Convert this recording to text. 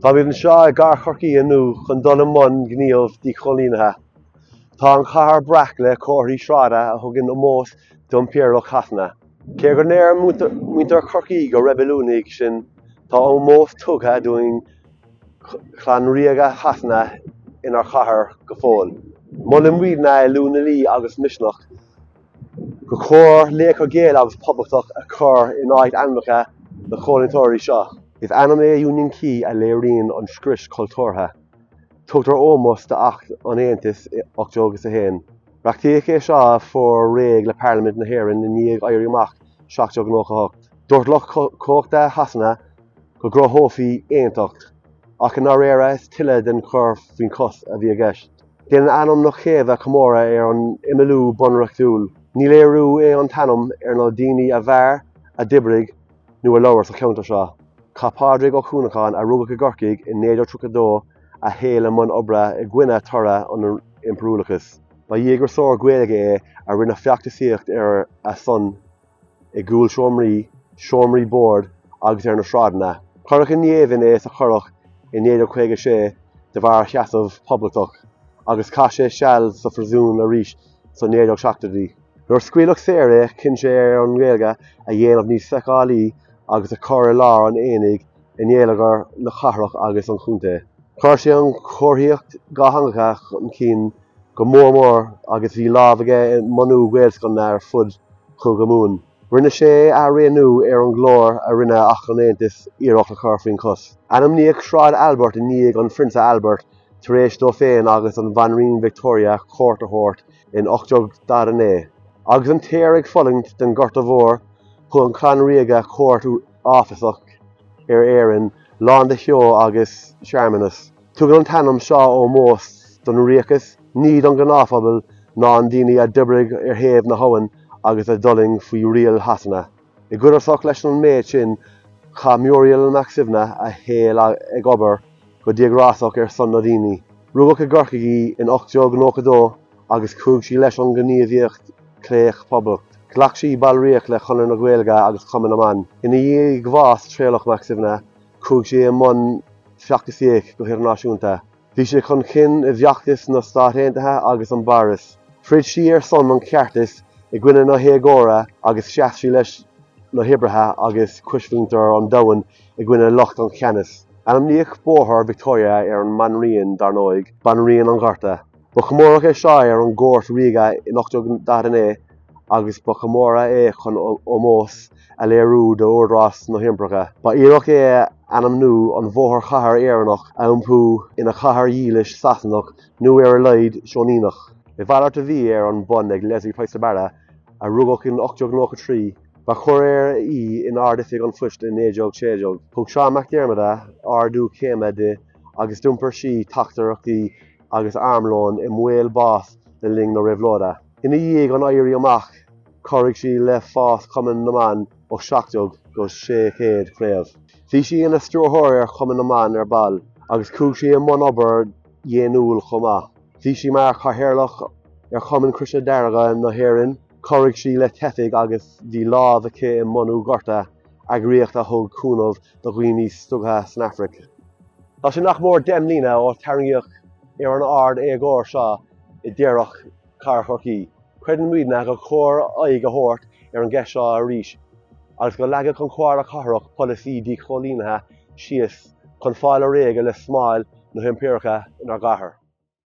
Táimid anseo i gcathair Chorcaí inniu chun dul i mbun gníomh díchoilínithe. Tá an chathair breac le comharthaí sráide a thugann ómós d'impireacht Shasana. Cé go ndeir muintir Chorcaí gur reibiliúnaigh sinn, tá ómós tugtha dúinn chlann ríoga Shasana inár chathair go fóill. Molann muidne i Lú na Lí agus Misneach gur chóir Laochra Gael agus Poblachtach a chur in áit ainmneacha na choilíneoirí seo. Is ainm é Union Quay a léiríonn an scrios cultúrtha. Tugtar ómós d'Acht an Aontais 1801. Reachtaíodh é seo a fuair réidh le Parlaimint na hÉireann i ndiaidh Éirí Amach 1798. Dúirt lucht cumhachta Shasana go gcruthófaí aontacht, ach i ndáiríre is tuilleadh den chur faoin chos a bhí i gceist. Déanann ainm na céibhe comóradh ar an imeallú bunreachtúil. Ní léiriú é an t-ainm ar na daoine a mhair, a d'oibrigh nó a labhair sa cheantar seo. Chaith Pádraig Ó Cuanacháin, a rugadh i gCorcaigh i 1932, a shaol i mbun oibre i gcoinne toradh an impiriúlachais. Ba dhíograiseoir Gaeilge é a rinne feachtasaíocht ar a son i gcúlseomraí, seomraí boird agus ar na sráideanna. Cuireadh i ngéibheann é sa Churrach i 1956 de bharr a sheasamh poblachtach agus chaith sé seal sa phríosún arís sna 1970idí. Nuair a scaoileadh saor é chinn sé ar an nGaeilge a dhéanamh níos feiceálaí agus a chur i lár an aonaigh i ngeilleagar na cathrach agus an chontae. Chuir sé an chomharthaíocht dhátheangach chun cinn go mór mór agus bhí lámh aige i mbunú Gaelscoileanna ar fud Chúige Mumhan. Rinne sé athbhreithniú ar an gclár a rinne Acht an Aontais iarracht a chur faoin chos. Ainmníodh Sráid Albert i ndiaidh an Phrionsa Albert tar éis dó féin agus an Bhanríon Victoria cuairt a thabhairt in 1849. Agus an tír ag fulaingt den Ghorta Mhór, thug an chlann ríoga cuairt uafásach ar Éirinn lán de sheó agus searmanas. Tugann an t-ainm seo ómós don ríochas, ní don ghnáthphobal ná an daoine a d'oibrigh ar thaobh na habhann agus a d'fhulaing faoi riail Shasana. I gcodarsnacht leis an méid sin, chaith Muriel Mac Suibhne a shaol ag obair go díograiseach ar son na ndaoine. Rugadh i gCorcaigh í in 1892 agus chuaigh sí leis an ngníomhaíocht Chléireach Poblacht. Ghlac sí ballraíocht le Conradh na Gaeilge agus Cumann na mBan. Ina dhiaidh bhás Traolach Mac Suibhne, chuaigh sí i mbun feachtasaíocht go hidirnáisiúnta. Bhí sí chun cinn i bhfeachtais na Stát Aontaithe agus i bPáras. Throid sí ar son an cheartais i gcoinne na héagóra agus sheas sí leis na hoibrithe agus coismhuintir an domhain i gcoinne lucht an cheannais. Ainmníodh Bóthar Victoria ar an mBanríon, dar ndóigh, Banríon an Ghorta. Ba chomóradh é seo ar an gcuairt ríoga in 1849 agus ba chomóradh é chun ómós a léiriú d'údarás na himpireachta. Ba iarracht é ainmniú an mháthairchathair Éireannach a iompú ina chathair dhílis Sasanach nó ar a laghad seoiníneach. A mhalairt a bhí ar an bun ag Leslie Price de Barra, a rugadh in 1893. Ba chúiréir í in Ard-Oifig an Phoist i 1916. Thug Seán Mac Diarmada ardú céime di agus d'iompair sí teachtaireachtaí agus armlón i mbaol báis le linn na Réabhlóide. Ina dhiaidh an Éirí Amach, chabhraigh sí le fás Chumann na mBan ó 70 go 600 craobh. Bhí sí ina stiúrthóir ar Chumann na mBan ar ball, agus chuaigh sí i mbun obair dheonúil chomh maith. Bhí sí mar chathaoirleach ar Chumann Croise Deirge na hÉireann, chabhraigh sí le teifigh agus bhí lámh aici i mbunú Gorta, eagraíocht a thug cúnamh do dhaoine stiúgtha san Afraic. Tá sé nach mór 10 mbliana ó tarraingíodh ar an ard-éagóir seo i dtírdhreach Chathair Chorcaí. Creideann muidne gur chóir aghaidh a thabhairt ar an gceist seo arís agus go leagfadh an Chomhairle Cathrach polasaí díchoilínithe síos chun fáil réidh le smál na himpireachta inár gcathair.